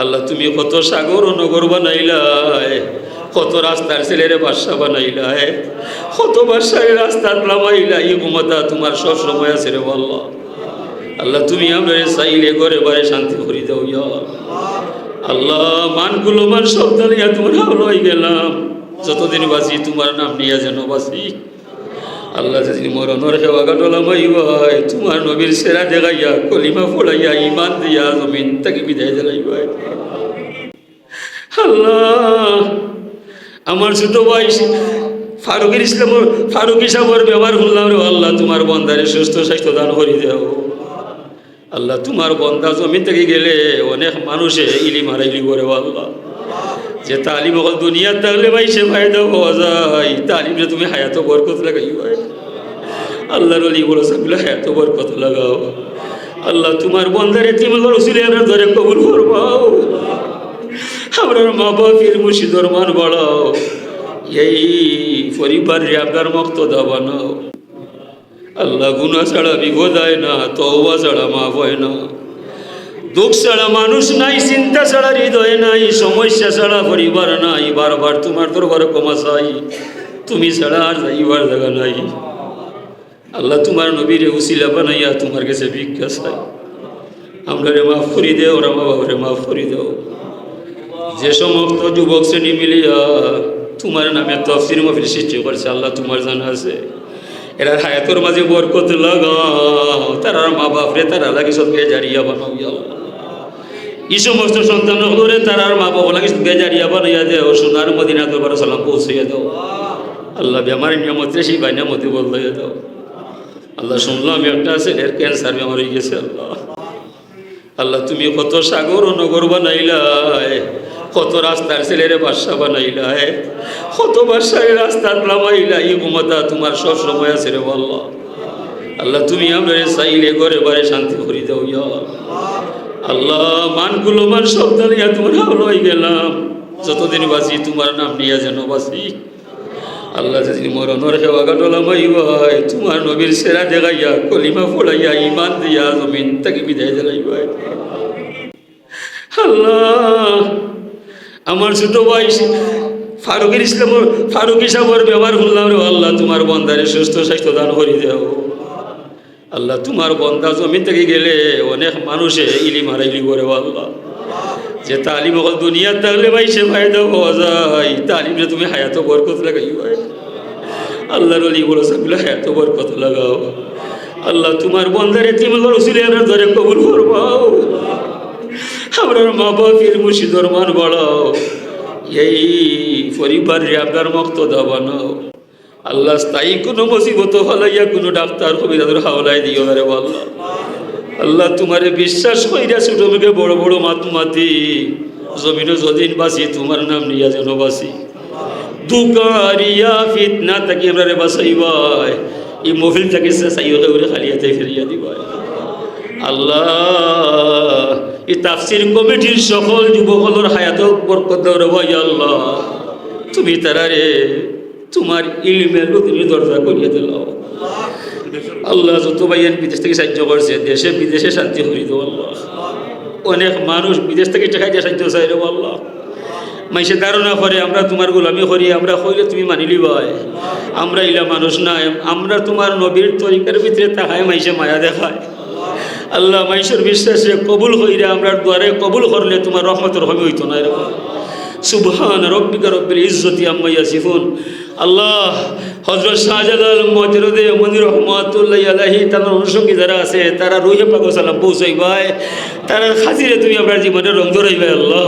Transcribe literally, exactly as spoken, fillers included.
আল্লাহ, তুমি কত সাগর ও নগর বানাইলায়, কত রাস্তার ছেলেরে বাদশা বানাইলায়, কত বাদশারে রাস্তাত লামাইলায়, ই ক্ষমতা তুমার সব সময় আছে রে আল্লাহ। আল্লাহ, তুমি আমরারে চাইলে ঘরে বারে শান্তি করি দেও ইয়া আল্লাহ। আল্লাহ, মান কুলো মান সব জানিয়া তুমার হাওলা অই গেলাম। যতদিন বাঁচি তুমার নাম নিয়া যেন বাঁচি। আল্লাহ, যেদিন মরণর হেওয়া গাটলা মাইবায়, তুমার নবীর চেহারা দেখাইয়া, কলিমা পড়াইয়া, ইমান দিয়া জমিন থাকি বিদায় দিলাইবায়। আল্লাহ, আমার ছোট ভাই ফারুকের ইসলামর, ফারুক সাবর বেমার হুনলাম রে আল্লাহ, তুমার বন্দারে সুস্থ স্বাস্থ্য দান করি দেও। আল্লাহ, তুমার বন্দা জমিন থাকি গেলে অনেক মানুষে ইলিম হারাইলিবো রে আল্লাহ। যে তালিম অকল দুনিয়াত থাকলে মাইনষে ফায়দা পাওয়া যায়, তালিমরে তুমি হায়াতো বরকত লাগাইবায়। আল্লাহর ওলি বড় সাহেব হায়াতো বরকত লাগাও। আল্লাহ, তুমার বন্দারে তিন ঘর উসিলে আমরার দোয়ারে কবুল করবাও। আমরার মা বাপ পীর মুর্শিদর মান বাড়াও। এই পরিবাররে আমরার মুক্তদা বানাও। আল্লাহ, গুনা ছাড়া বিপদ অয় না, তওবা ছাড়া মাফ অয় না। দুঃখ ছাড়া মানুষ নাই, চিন্তা ছাড়া হৃদয় নাই, সমস্যা ছাড়া পরিবার নাই। বারবার তুমার দরবারে ক্ষমা চাই, তুমি ছাড়া আর যাইবার জাগা নাই। আল্লাহ, তুমার নবীরে উসিলা বানাইয়া তুমার গেছে ভিক্ষা চাই। আমরারে মাফ করি দেও, আমরার মা বাপরে মাফ করি দেও। যে সমস্ত যুবক শ্রেণী মিলিয়া তুমার নামে তফসির মাহফিল সৃষ্টি করছে, আল্লাহ, তুমার জানা আছে। এরার হায়াতর মাঝে বরকত লাগাও, তারার মা বাপরে তারার লাগি সদকায়ে জারিয়া বানাও ইয়া আল্লাহ। ই সমস্ত সন্তান অকলরে তারার মা বাপর লাগি সদকায়ে জারিয়া বানাইয়া দেও, সোনার মদিনা দরবারে সালাম পৌঁছাইয়া দেও। আল্লাহ, বেমারি নিয়ামতরে শিফা নিয়ামতে বদলাইয়া দেও। আল্লাহ, শুনলাম একটা আছে, এর ক্যান্সার বেমার অই গেছে আল্লাহ। আল্লাহ, তুমি কত সাগর ও নগর বানাইলায়, কত রাস্তার ছেলেরে বাদশা বানাইলায়, কত বাদশারে রাস্তাত লামাইলায়, ই ক্ষমতা তুমার সব সময় আছে রে আল্লাহ। আল্লাহ, তুমি আমরারে চাইলে ঘরে বারে শান্তি করি দেও ইয়া আল্লাহ। আল্লাহ, মান কুলো মান সব জানিয়া তুমার হাওলা অই গেলাম। যতদিন বাঁচি তুমার নাম নিয়া যেন বাঁচি। আল্লাহ, যেদিন মরণর হেওয়া গাটলা মাইবায়, তুমার নবীর চেহারা দেখাইয়া, কলিমা পড়াইয়া, ইমান দিয়া জমিন থাকি বিদায় দিলাইবায়। আল্লাহ, আমার ছোট ভাই ফারুকের ইসলামর, ফারুক সাবর বেমার হুনলাম রে আল্লাহ, তুমার বন্দারে সুস্থ স্বাস্থ্য দান করি দেও। আল্লাহ, তুমার বন্দা জমিন থাকি গেলে অনেক মানুষে ইলিম হারাইলিবো রে আল্লাহ। যে তালিম অকল দুনিয়াত থাকলে মাইনষে ফায়দা পাওয়া যায়, তালিমরে তুমি হায়াতো বরকত লাগাইবায়। আল্লাহর ওলি বড় সাহেব হায়াতো বরকত লাগাও। আল্লাহ, তুমার বন্দারে তিন ঘর উসিলে আমরার দোয়ারে কবুল করবাও। আমরার মা বাপ পীর মুর্শিদর মান বাড়াও। এই পরিবাররে আমরার মুক্তদা বানাও। আল্লাহ, স্থায়ী কুনু মুসিবতো ফালাইয়া কুনু ডাক্তার কবিরাজর হাওলায় দিও না রে আল্লাহ। আল্লাহ, তুমারে বিশ্বাস কইরা ছোট মুখে বড় বড় মাত মাতি, জমিনো যতদিন বাঁচি তুমার নাম নিয়া যেন বাঁচি। ধোঁকা, রিয়া, ফিতনা থাকি আমরারে বাঁচাইবায়। ই মহফিল থাকি চাইও কেউরে খালি হাতে ফিরাইয়া দিবায়। আল্লাহ, ই তাফসির কমিটির সকল যুবকর হায়াতো বরকত দেও রে ভাই আল্লাহ। তুমি তারারে তুমার ইলমে লুদুনি দরজা করিয়া দিলাও। আল্লাহ, যত ভাইয়াইন বিদেশ থাকি সাহায্য করছে, দেশে বিদেশে শান্তি করি দেও আল্লাহ। অনেক মানুষ বিদেশ থাকি টেকা দিয়া সাহায্য চায় রে আল্লাহ। মাইনষে ধারণা করে আমরা তুমার গোলামি করি, আমরা কইলে তুমি মানিলিবায়। আমরা ইলা মানুষ নায়, আমরা তুমার নবীর তরিকার ভিতরে থাকায় মাইনষে মায়া দেখায়। আল্লাহ, মাইনষর বিশ্বাসরে কবুল কইরা আমরার দোয়ারে কবুল করলে তুমার রহমতর কমি অইতো নায় রে আল্লাহ। সুবহান রাব্বিকা রাব্বিল ইজ্জতি আম্মা ইয়াসিফুন। আল্লাহ, হযরত শাহজালাল মুজাররদে ইয়ামানি রহমাতুল্লাহি আলাইহি, তান অনুষঙ্গী যারা আছে, তারার রুহে পাকো সালাম পৌঁছাইবায়, তারার খাতিরে তুমি আমরার জীবনে রং ধরাইবায় আল্লাহ।